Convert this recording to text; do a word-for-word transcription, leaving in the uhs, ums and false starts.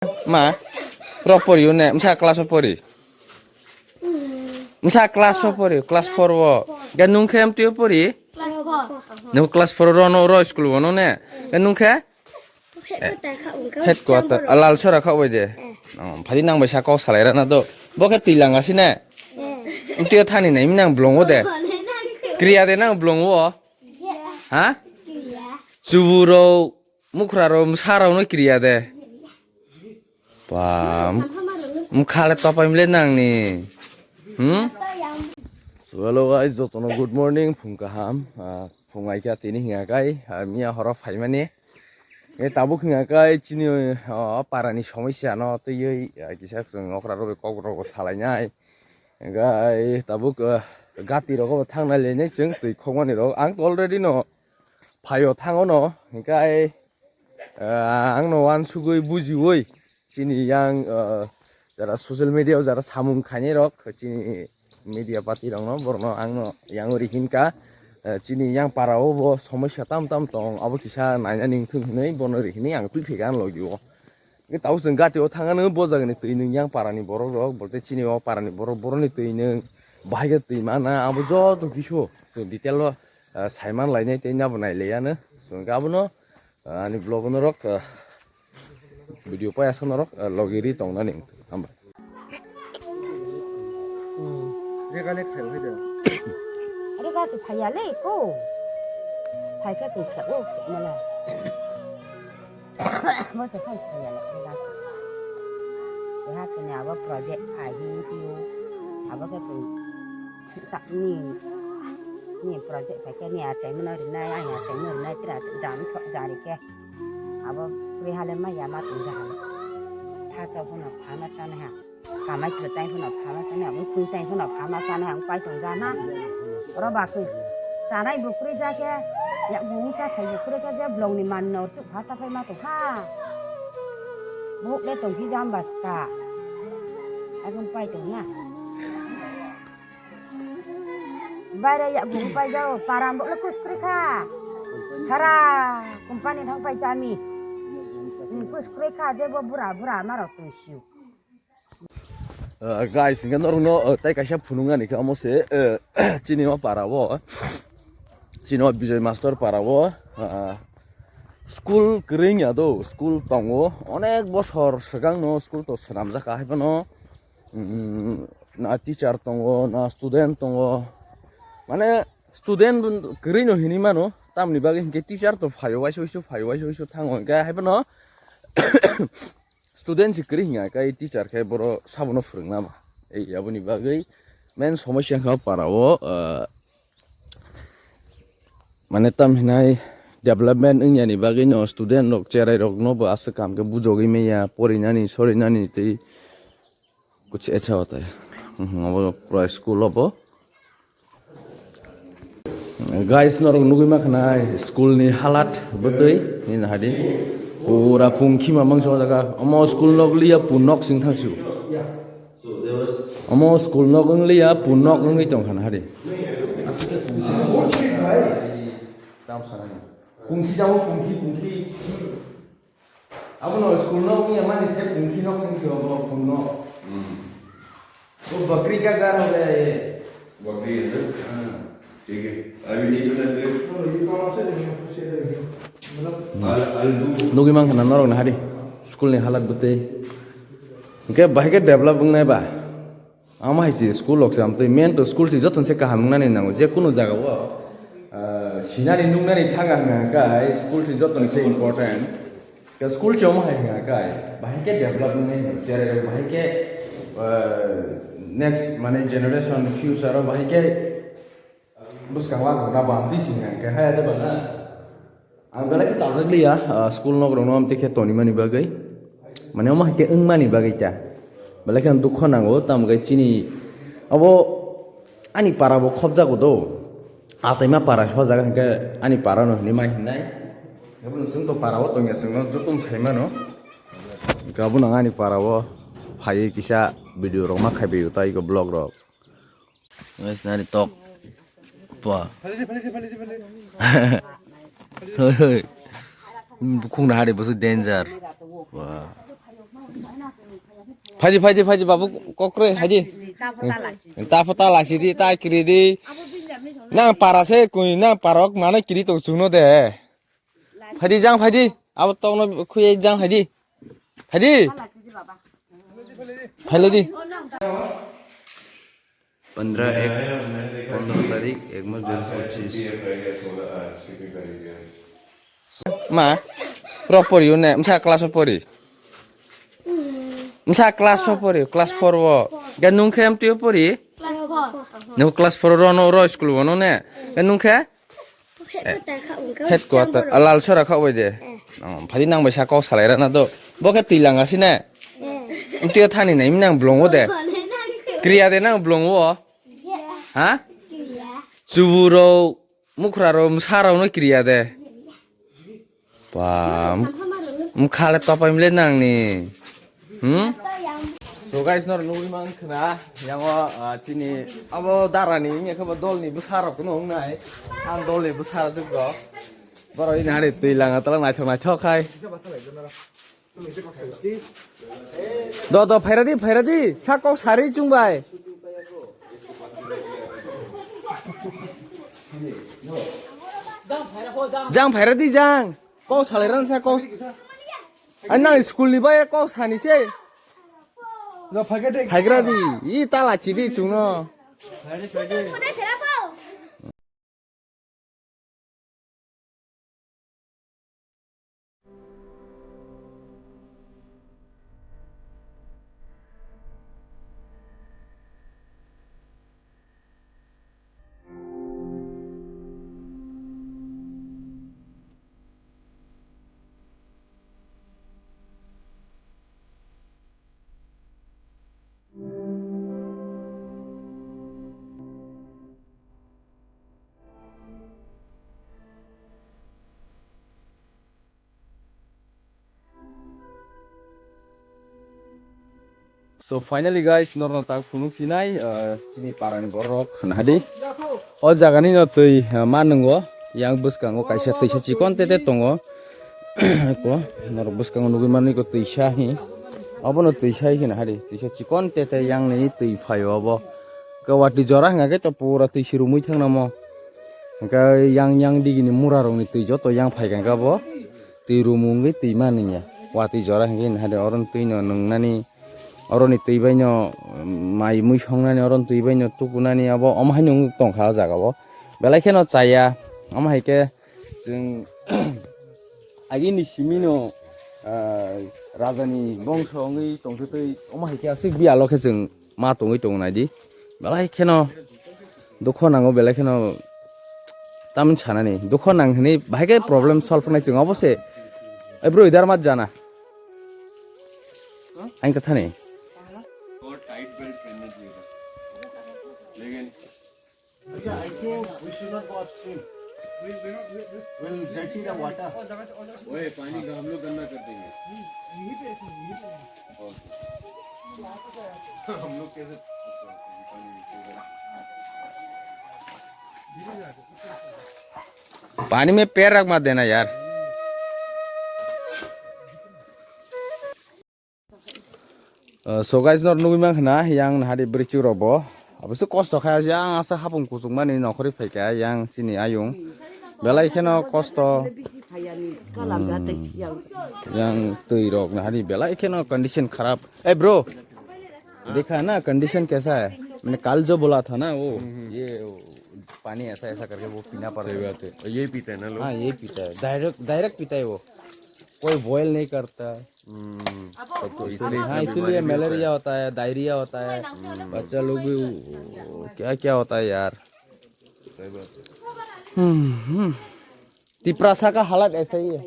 Ma, pro pori ne, msa class o pori. Msa class o pori, class four o. Ga nung khe amtwi o pori? Class four. Nung class four ro no ro school o no ne. Ga nung khe? Headquarter, ah, Lalsora kha bai de. Eh. Oh, phadi nang bai sa kok salai rana do. Bo khe twi langa si ne? Eh. Twi thani nai mi nang blong o de. Kriya de nang blong o. Ha? Chuburo, mukhra ro, msa ro no kriya de. Pa, mkha le topai mle nang ni. Hmm? So, hello guys, jotono good morning, phung kaham. Ah, phung ai kha tini hinga kai, ah, miya horo phaimani. E tabuk hinga kai chini, o, parani somosya no twiwi, ah, kisa chwng okra rok kok rok salainai. Hinga ai tabuk, ah, gati rok bo thangnai leinai chwng twi khokmani rok. Ang to already no phaio thango no, hinga ai, ah, ang no uansugwi bujiwi chini yang, ah, jara social media o jara samung khainai rok chini media party rokno, borokno, angno yang uri hinkha, eh, chini yang para o bo somosya tam tam tong, abo kisa nainani wngthung hinwi bono ri hinwi ang twi phaikha ani logi o. Hwnkhe tabuk chwng gati o thangano bo jagani twi nwng yang para ni borok rok, bolte chini o para ni borok, borok ni twi nwng bahai khe twi mana, abo joto kisu chwng detail o, eh, saiman lainai tei nabo nailaiyano. Chwng abono, eh, ani vlog o norok, eh, video paya sa norok, eh, logi ri tong nani wngkha, hambai. Rega le khai hai da. Rega se phaiya le ko. Phai khe tong khe o mala. Mo se phai phaiya le rega se. Keha kene abo project phai hi tio. Abo khe tong. Ni, ni project phai khe ni achaimano rinai, ani achaimano rinai, tira jam tho jari khe. Abo kwrwi hale ma ya ma tong ja hale. Thacha phano phama chana ha. Kamai kwrwi tai phano phama chana ha. Bukung tai phano phama chana ha. Pai tong ja na. Oro ba khe. Chanai bo kwrwi ja khe. Ya bung cha thai bo kwrwi khe je blong ni man no tu pha cha phai ma tong kha. Buk le tong phi jam bas ka. Abong pai tong na. Baire ya bung pai jao, param bo le kus kwrwi kha. Sara company thang pai chami. Hmm, kus kwrwi kha, je bo bura, bura ma rok tong siu. Uh, guys, hingke norokno, uh, tai kaisa phunuknani khe omo se, uh, chini o para o, chini o Bijoy Master para o, uh, school kwrwng ya do, school tongo, onek bosor swkang no school to swnamjak hai phano. Mm, na teacher tongo, na student tongo. Mane student kwrwi no hinwi mano, tamni bagwi hinkhe teacher to phaio, waisa waisa phaio, waisa waisa thango. Hinkhe hai phano student se kwrwi hinkhe teacher khe boro sabono phwrwngna ba. Ei aboni bagwi main somosya wngkha para o, ah, mane tam hinai development wngya ni bagwi no student rok cherai rok no bo aswk kaham khe bujogwi manya porinani sorinani tei kuch acha hota hai. Mhm, abo pura school obo. Guys, norok nugwi ma khanai school ni halat bwtwi nini hadi pura pungkhi ma mangsa o jaga. Omo school nok liya pun nok sing thangsu. Omo school nok wng liya, pun nok wngwi tong kha na hari. Tam sanani. Pungkhi jabo, pungkhi, pungkhi. Abono school nok wngya mani se pungkhi nok sing se obo pun nok. Hmm. O bakri ka garo le. Bakri itu. Hmm. Thik hai. Abhi nahi bana. I'll, I'll do. Nugwi man khana norok na hari. School ni halat bwtwi. Hingke bahai khe develop wngnai ba. Amo hai se school rok se amtwi main to school se joto se kaham wngnani nango, je kunu jaga o, ah, sinani nungnani thaga hwnka hwnkhe school se joto ni se important. Ke school se omo hai hwnka hwnkhe bahai khe develop wngnai hwnka, cherai rok bahai khe, ah, next mane generation future o bahai khe bwskango ang rwna bam twi sing hwnka hwnkhe haya de bana. Ang belai khe chajak liya, ah, school nok rok no amtwi khe tonimani bagwi. Mane omo hai khe wngmani bagwi ta. Belai khe ang dukho nango, tamo khe chini abo ani para bo khobjago do. Achaima para hojaga hwnkhe ani para no hinwi mai hinai. Abo no chwng to para o tongya, chwng no joto no sai mano. Hwnkhe abo no ani para o phaiwi kisa video rok ma khaibai o tai vlog rok. Guys, nari tok. Pa. Hoi, hoi. Bukhung na hari bosu danger. Wah. Phaidi, phaidi, phaidi, babu, kokre, phaidi. Ta pha ta lachi di. Ta pha ta lachi di, ta kiri di. Nang para se, kui, nang parok, mano kiri to chungno de. Phaidi, jang, phaidi. Abo tokno khuye, jang, phaidi. Phaidi. Phailo di. Pondro ek, pondro tarik, ek mas dui hajar pochis. Ma, pura pori ne, msa class o pori. Msa class o pori, class four o. Ga nung khe M T o pori? Class four. Nung class four ro no ro school o no ne. Ga nung khe? Headquarter, ah, Lalsora kha bai de. Eh. Oh, phadi nang bai sa kok salai rana do. Bo khe twi langa sine. Eh. Twi thani nai nang blong o de. Kriya de nang blong o. Ha? Chuburo, mukhra ro, msa ro no kriya de. Ba, mkha le topai mle nang ni. Hmm? So guys, nor nugwi man khna, yango, ah, chini abo dara ni, wngya khe bo dol ni bwsa rok no wngnai. Ang dol ni bwsa rok jukgo. Borok ini hari twi langa tala naithok naithok khai. Do, do, phaira di, phaira di. Sa kok sari chung bai. Jang phaira di, jang. Kok salai ran sa kok. Ai nang school ni bai kok sani se. No, phage de. Phaigra di. I tala chi di chungno. So finally guys, norno tak phunuk sinai, uh, chini parani borok nahadi. O jagani no twi, uh, manungo, yang bwskango kaisa twisa chikon tete tongo. Ko norok bwskango nugwi manwi ko twisa hi. Obono twisa hi nahadi, twisa chikon tete yang ni twi phaio obo. Ke watwi jora hwnga khe to pura twi sirumwi thangnamo. Hwnkhe yang, yang digini mura rokni twi joto yang phai kha bo. Twi rumungwi twi manliya. Watwi jora hwnkhe nahadi oro twi no nwngnani, oroni twi bai no, mm, mai mui songnani, oroni twi bai no tukunani abo omo haino wng tongkha o jaga o. Belai kheno chaya, omo hai khe chwng agini simi no, ah, rajani bongso wngwi tongtwi twi omo hai khe aswk biyalo khe chwng ma tongwi tongo naidi. Belai kheno dukho nango, belai kheno tamni sanani. Dukho nang hwnwi bahai khe problem solve wngnai chwng obo se. Ei bro, idhar mat jana. Aing ta thani. अच्छा, I think we should not go upstream. We'll dirty the water. ओए, पानी का हम लोग गंदा कर देंगे। हम लोग कैसे? पानी में पैर रख मत देना यार। Uh, so guys, nor nugwi mankha na, yang nahari bwrwi chuk rok bo. Abo se kosto kha, yang asa hapung kuchuk mani nokhorwi phaikha, yang chini ayung. Belai kheno kosto. Hmm. Yang twi rok nahari belai kheno condition kharap. Hey bro, dekha na condition kaisa hai? Maine kal jo bola tha na wo, ye wo, pani aisa aisa karke wo pina pad raha hai. सही बात है। और ये पीता है ना लोग? हाँ, ये पीता है। Direct, direct पीता है वो। कोई boil नहीं करता। हम्म। तो तो इसलिए इसलिए हाँ, इतना इसीलिए बीमारी भी होता है। मलेरिया होता है, डायरिया होता है। हम्म। बच्चा लोग भी वो, क्या क्या होता है यार। सही बात है। हम्म, हम्म। तिपरासा का हालत ऐसा ही है।